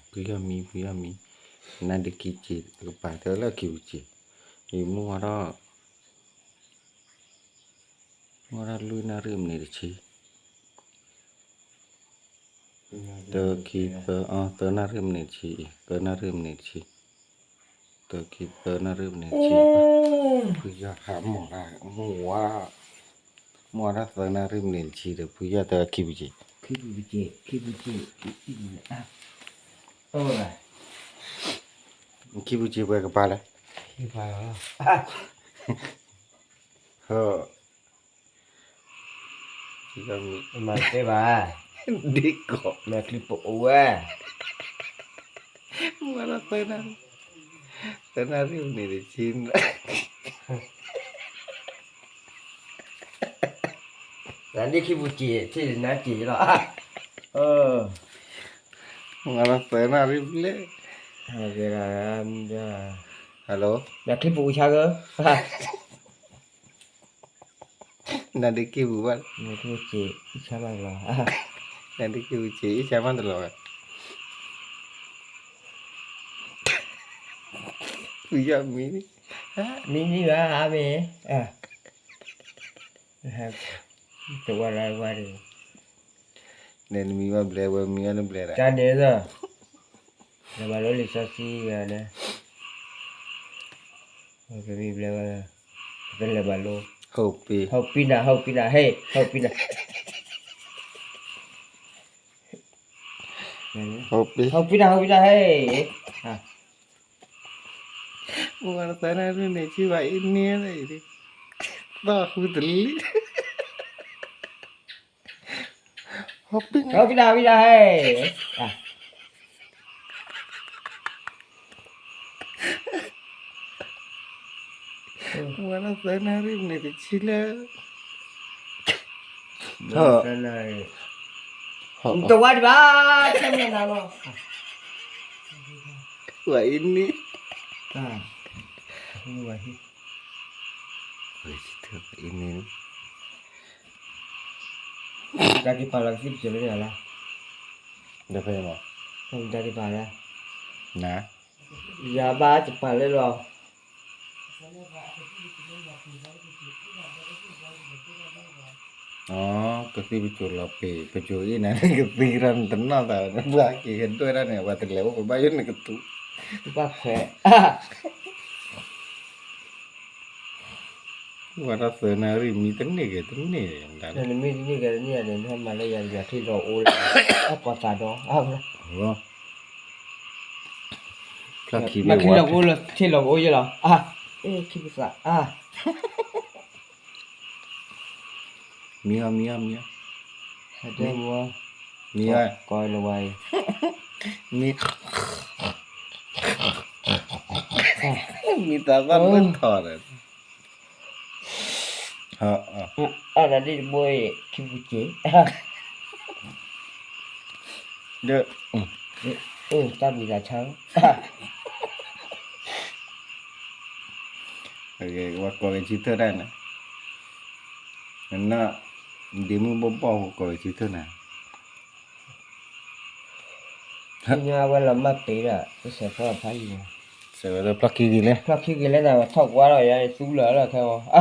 ဖုယီၢ်မံ ဖုယီၢ်မံ, နါဒ့ခံပူၤစ့ ကပာ်တၢ်လၢခံပူၤစ့, ယမုၢ်ဝါထီၣ် မုၢ်ဝါထီၣ်လွံၢ်နၣ်ရံၣ်မံးနံးတဆံ, တၢ ခံ သၢ အ သၢနၣ်ရံၣ်မံးနံးတဆံ, သၢနၣ်ရံၣ်မံးနံးတဆံ, တၢ ခံ သၢနၣ်ရံၣ်မံးနံးတဆံ, ဖုယီၢ်ဟးမီၢ်တၢ် မုၢ်ဝါ မုၢ်ဝါထီၣ်သၢနၣ်ရံၣ်မံးနံးတဆံဒီး ဖုယီၢ်တၢ်ခံပူၤစ့, ခံပူၤစ့, ခံပူၤစ့, ခံပူၤစ့ပှဲၤကပၤလဲၣ်, ဟၢ မၤတဘၣ်, ဒ်ကီး မၤချံပအိၣ်ဝဲ, မုၢ်ဝါထီၣ်သၢနၣ်ရံၣ်, သၢနၣ်ရံၣ်မံးနံးတဆံ, နါဒ့ခံပူၤစ့ ထံၣ်နါစ့လီၤ, မုၢ်ဝါထီၣ်သၢနၣ်ရံၣ်ဘျဲၣ်, ဟဲလီၤ, မၤချံပအိၣ်ဆါကၢ နါဒ့ခံပူၤဘၣ်, နါဒ့ခံပူၤစ့ အံၣ်ဆါမးတလီၤ, နါဒ့ခံပူၤစ့ အံၣ်ဆါမးတလီၤဘၣ်, ဖုယီၢ်မံ, မံမံဘၣ်မ့ၢ်, တဝါလၢဝါဒီး န့ၣ်နမံဘၣ်ဘျဲၣ် ဝဲမံဘၣ်နဘျဲၣ်ဒၣ်, တၢ်န့ၣ်လီၤ, လဲၤမၤလိလံာ်စီဆှံဂၤန့ၣ်, ပမံဘျဲၣ်ဝဲ, ပလဲၤမၤလိ, ဟိပံ, ဟိပံနၤ ဟိပံနၤ ဟဲ ဟိပံနၤ, ဟိပံ, ဟိပံနၤ ဟိပံနၤ ဟဲ, မုၢ်ဝါထီၣ်သၢနၣ်ရံၣ်မံးနံး နဆံဘၣ်အံၤန့ၣ်, သီၣ်ဃုတလံ, ဟိပံနၤ ဟိပံနၤ ဟဲ, မုၢ်ဝါထီၣ်သၢနၣ်ရံၣ်မံးနံးတဆံလၢ တဝါဒံးဘၣ်, ဆၢမံနၤလီၤ, ဝဲအံၤန့ၣ်, ဝဲအံၤန့ၣ်, တၢ်က့ၤပာ်လီၤကသံၣ်ပစိၤလၢန့ၣ်လီၤ, ဒီးဖဲမး, တၢ်က့ၤပာ်လၢ, နၤ, ယၤဘၣ်ကပာ်လၢလီၤ ကသံၣ်ပစိၤလီၤပ့ၤ ပစိၤအ့ၣ်နၤန့ၣ် ကသံၣ်ရၣ်နတနီၢ်သး ပှၤက့ၤကဒွဲၣ်တၢ်န့ၣ် ပှၤတလဲၤအိၣ်ပဘၣ်ယိၣ်နကတူၢ်, ဘၣ်ခွဲး, ဝဲဒၣ်သၢနၣ်ရံၣ်မံတန့ၢ်ဂ့ၤတန့ၢ်, နမံတန့ၢ်ဂ့ၤတန့ၢ်န့ၣ် နဟဲမၤလၢယၤ ယၤထံၣ်လီၤအိၣ်လၢ အကီၢ်သးဒီး, မၤခံလီၤကအိၣ်လၢထံၣ်လီၤကအိၣ်ယဲလီၤ, အ့ၣ်ခံပသး, မံအီၤ မံအီၤ မံအီၤ, မံအီၤ, ကီလဝါအံၤ, မံ, မံသးဘၣ်လၢထီၣ်ဒီး, အနဒံၣ်တဘိအံၤ ခံပူၤစ့, ဒီး, တၢ်မံၤသးဆါ ဝဲကိးဂဲၤဆံထၢၣ်တၢ်န့ၣ်, န, ဒ့မုၣ်ဘီၣ်ဘီၣ်အဃိကိးဂဲၤဆံထၢၣ်န့ၣ်, ညါဝဲလီၤမၢ်ပ့ၤဒီး ပစဲးဖီဖးယံၤ, စဲးဝဲလၢဖျီၣ်ခံဂ့ၤလဲၣ်, ဖျီၣ်ခံဂ့ၤလဲၣ်န့ၣ် ဝဲထီၣ်ကွၢ်လီၤ ယၤသူလၢာ်လီၤခဲအံၤ,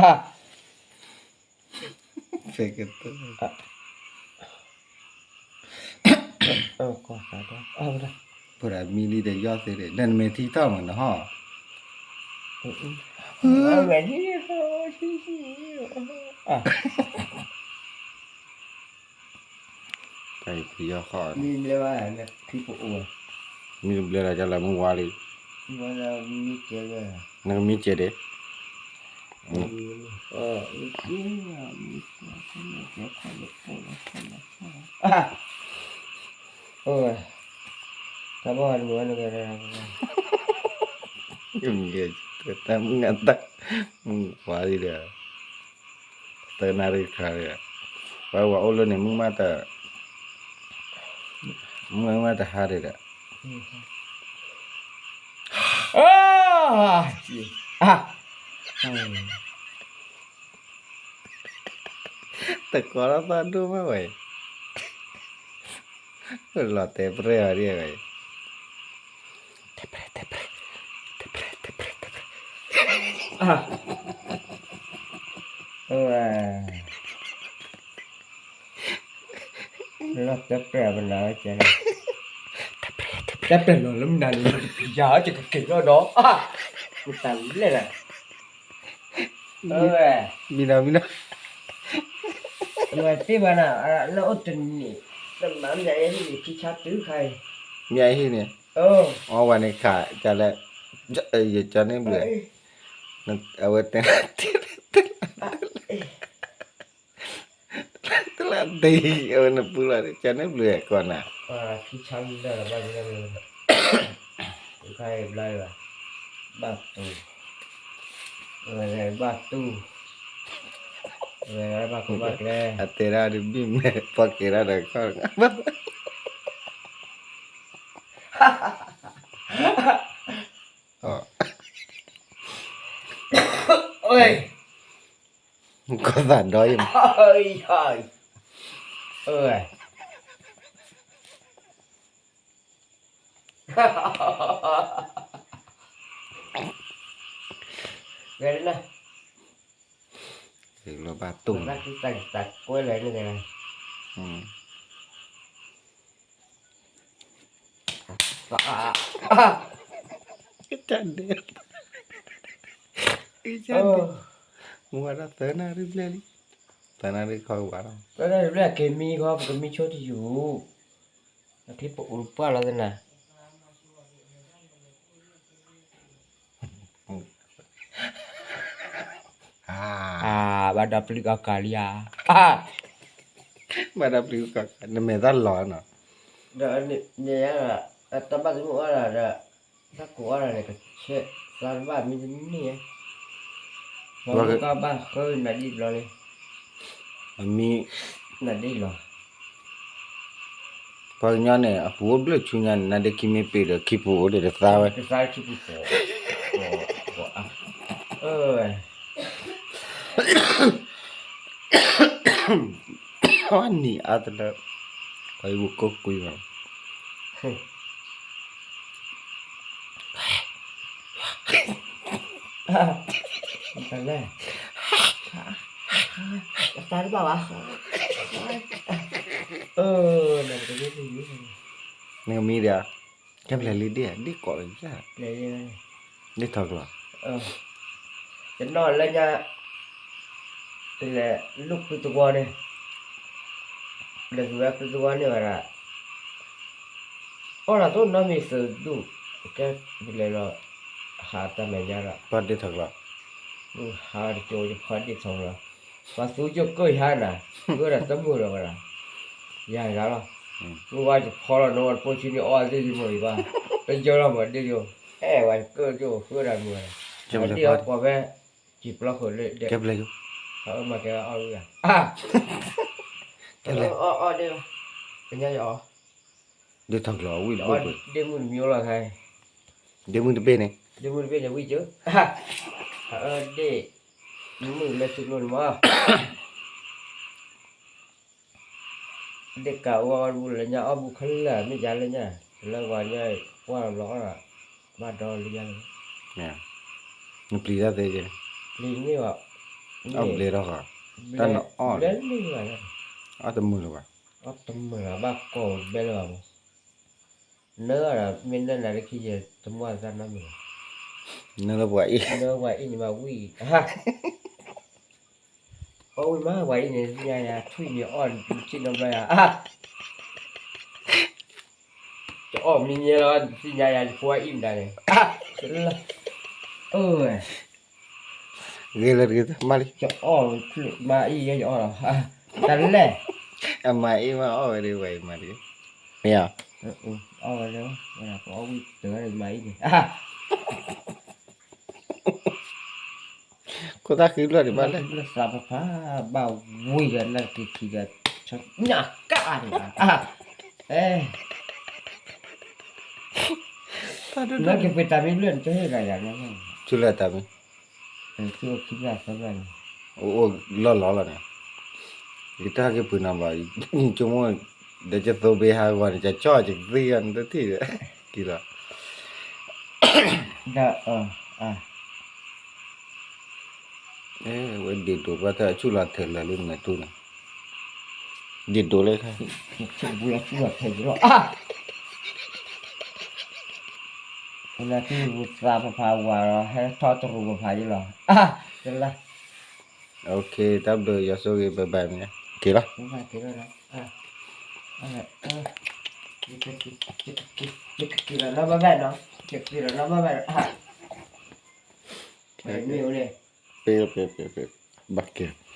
ဖဲကတၢၢ် ပှၤမံလံဒီးယီၢ်သ့ဒီး နမဲာ်ထံထီၣ်မးနဟီၣ်, တၢ်အံၤဖုယီၢ်ဃီ, မံဘျဲၣ်ဒၣ်ကလၢမုၢ်ဝါလံ, နကမံစဲးဒ့း, တၢ်ဘၣ်ဝဲတမုာ်ဝဲနဂဲၤ, တၢ်မုၢ်နၤတၢ်, မုၢ်ဝါလံဒီး, သၢနၣ်ရံၣ်ခါဒီး, ပှၤဝဲအိၣ်လၢန့ၣ် မုၢ်မးတ, မုၢ်မးတဟါဒီးဒီး တကိးထီၣ်သီၣ်ဒိၣ်မးဝဲ, လီၤတဲာ်ပြဲၢ်အီၤဒ်ဝဲ, လၢတၢ်ပြဲၢ်ပနၢ်ဝဲကဲလၢ တၢ်ပြဲၢ်လီၤလၢမနုၤန့ၣ် ယၤအီၤကကက့ၤထီၣ်ဒီး မတၤလဲၣ်လၢ မံနီၤမံနီၤ ယဝဲသ့ၣ်ဘၣ်နၤ လၢအိၣ်တနံၤ တမၤမၠးအဟံၣ်န့ၣ် ခံဆါတုၤခါအံၤ မၠးအဟံၣ်န့ၣ် အဝဲန့ၣ်ခးကလဲၣ် ယကၠီန့ၣ်ဘျုး အဝဲတဲ တလးတ့ အဝဲနပူလီၤ ကၠီန့ၣ်ဘျုးကီးနၤ ခံဆါလၢဘၣ်လၢ ဘၣ်တူ ဘၣ်တူ ဘၣ်ကူဘၣ်ကျဲ အတဲဒၣ်ဒ်ဘံၣ်မဲာ် ပှၤကဲဒၣ်ဒီးခီၣ် ကီၢ်သးဒီအံၤ ဝဲလၢ လီၤဘၣ်တူၢ် တၢ်ဒဲး မူဝဲဒၣ်သၢနၣ်ရံၣ်ဘျဲၣ်လံ သၢနၣ်ရံၣ်ခီဝဲလီၤ သၢနၣ်ရံၣ်ဘျဲၣ်က့ၤမံခီ ပကမံဆိတယူၤ အချံပအိၣ်ပှၢ်လီၤသနၤ ဘၣ်ဒီပျုၢ်အီၣ်ကးလံဧါ ဘၣ်ဒီပျုၢ်အီၣ်ကး နမဲာ်သၣ်လီၤနီၤ ဒီးန့ၣ် တၢ်ဘၣ်သမုၣ်အီၣ်ဒၣ်ဒီး တၢ်ကိးအီၣ်ဒၣ်န့ၣ် ကဆဲးသးတဘၣ်မံတန့ၢ် ပှၤကဘၣ်ဃၢနၤဒ်ဘျီလံ အမံ နၤဒ်လီၤ ပှၤကညီန့ၣ် အပူၤအိၣ်ဘျၢၣ်ဆူညါန့ၣ် နါဒ့ခံမ့ၢ်ပ့ၤဒီး ခံပူၤအိၣ်ဒီးတသါဝဲ တသါခံပူၤ နံၤအါတလၢ ပှၤအံၤဝူကိၢ်ကွံာ်ဘၣ် တၢ်လဲၣ် တၢ်တဘၣ်ဘၣ် နကမံဒီး ကဲပျဲၤလံဒ့ၣ် ဒ့ၣ်ကိးလၢယၤ ဒ့ၣ်ထီၣ်ကျီ တနီၤလၢညါ တလဲၤလူၢ်ဖုသဝီန့ၣ် လဲၤသူဝဲဖုသဝီန့ၣ်ဝဲဒၣ် အီၣ်လီၤသိၣ်နီတမံၤသုးဒူၣ် ကဲပလဲၤလီၤ ဟးတၢ်မဲာ်ညါဒီး ပှၤဒ့ၣ်ထီၣ်ကျီ ဟးတကၠိယဖီဒ့ၣ်ထီၣ်ကျီ ပှၤသူကၠိကၢၢ်ယဟါနၤ ဃုဝဲဒၣ်တမုာ်လီၤဝဲဒၣ် ယၤယၤလီၤ ဃုဝဲယဖီလီၤနီၤ ပှၤဖိဆံးန့ၣ်အီၣ်သ့ၣ်ယမိၢ်အံၤဘၣ် တယၢလီၤမးဒ့ၣ်ယိ အဲၣ်ဝဲကၢၢ်ယိ ဃုဝဲဒၣ်မုာ်ဝဲဒၣ် ဒ့ၣ်အီၣ်ကွၢ်ဖဲ ကံၤပျီဃုာ်လၢဒဲး ကဲပျဲၢ်ယိ အမၤကဲအီၣ်ဝဲဒၣ် ကဲပျဲၢ် အီၣ်အီၣ်ဒ့ၣ် ကညါယအီၣ် ဒ့ၣ်ထီၣ်ကျီဝံၣ်တဘ့ၣ် ဒ့ၣ်မုၢ်တမံၤအိၣ်လီၤခါ ဒ့ၣ်မုၢ်တဘ့ၣ်န့ၣ် ဒ့ၣ်မုၢ်တဘ့ၣ်န့ၣ်ဝံၣ်ကၢ အဒ့ၣ် မုၢ်လၢသုးကျိၤန့ၣ်မး ဒ့ၣ်ကးဝီအီၣ်တဘူၣ်လၢညါအီၣ်ဘူၣ်ခဲလၢာ် မ့ၢ်ယါလၢညါ လၢဝၤညါ ကွၢ်လီၤဘျီအီၣ်လီၤ ဘၣ်ဒီလၢညါလၢ နပျံၤတၢ်သ့က့ၤ ပျံၤန့ၢ်ဘၣ် အီၣ်ဘျဲထီၣ်ဃီ တၢ်နအီၣ် ဘျဲန့ၢ်ဘၣ် အီၣ်တမုာ်လၢၤဘၣ် အီၣ်တမုာ်လၢၤဘၣ် ကိးဘျဲလၢၤဘၣ်မး နၢဒီး မ့ၢ်နၢနၤလၢခံယတမူအသးနီတမံၤ နၢလၢပှၤအံၣ် နၢပှၤအံၣ်န့ၣ်မးဝံၣ် အီၣ်ဝံၣ်မး ပှၤအံၣ်န့ၣ် သ့ၣ်ညါယၤ ထွံၣ်မံၤအီၣ်ဆ့ၣ်နီၤဘျီယၤ ကအီၣ်မံၤညဲလီၤ သ့ၣ်ညါယၤ ယဖိအံၣ်မတၤန့ၣ် အၢ ဂ့ၤလၢတဂ့ၤ မၤလံ ကအီၣ်ဖျၢၣ်မၤအံၣ်ယဲယအီၣ်လီၤ တၢ်လဲၣ် အမၤအံၣ်မးအီၣ်ဝဲဒၣ်ဝဲအံၤမၤတဂ့ၤ မ့ၢ်ဧါ အီၣ်ဝဲလၢ ပအီၣ်ဝံၣ်တၢ်မၤအံၣ်န့ၣ် ခိၣ်သၣ်ဃံဘျၢၣ်ဒံးဘၣ်လဲၣ် ဘျၢၣ်သးပဖး ဘၣ်ဝံၤဒီးလၢက့ၤထံဒီး ညၣ်ကၣ်န့ၣ် အဲ လၢက့ၤပှ့ၤတၢ်မ့ၢ်ဘျၢၣ်န့ၣ် တဟ့ၣ်ဂၤယၤန့ၣ် ထူလၢတၢ်မ့ၢ် ထူခံဘျၢၣ်သၢဘျၢၣ်န့ၣ် အိၣ်အိၣ်လီၢ်လီၢ်လီၤန့ၣ် ယတၢ်က့ၤပှ့ၤနီၤဘၣ် ယဆိကမိၣ် ဒီးယသိဘ့ဟးဂီၤန့ၣ် ယကၠီၣ်ယကသ့ဂၤန့ၣ်တထံၣ်ဒီး ကံလီၤ ဒီး အ အ အ အဲ ဝဲဒ့ၣ်ဒိၣ်ပှၤတၢ်ဆူၣ်လီၤထဲလၢာ်လၢနမဲာ်တူၢ်န့ၣ်, ဒ့ၣ်ဒိၣ်လၢခါ, ဆူၣ်ဘူလီၤဆူၣ်လီၤထဲယလီၤ, နသုသးပဖးဝၤလီၤ ဟဲထီၣ်တရူးပဖးယလီၤ, တလါ, တၢ်ဘျုးယွၤဆိၣ်ဂ့ၤ bye bye မ့ၢ်, က့ၤလီၤ, ယကက့ၤလီၤနီၤ bye bye နီၤ, ယကက့ၤလီၤနီၤ bye bye နီၤ, မ့ၢ်အိၣ်န့ၣ်, ဘၣ်က့ၤ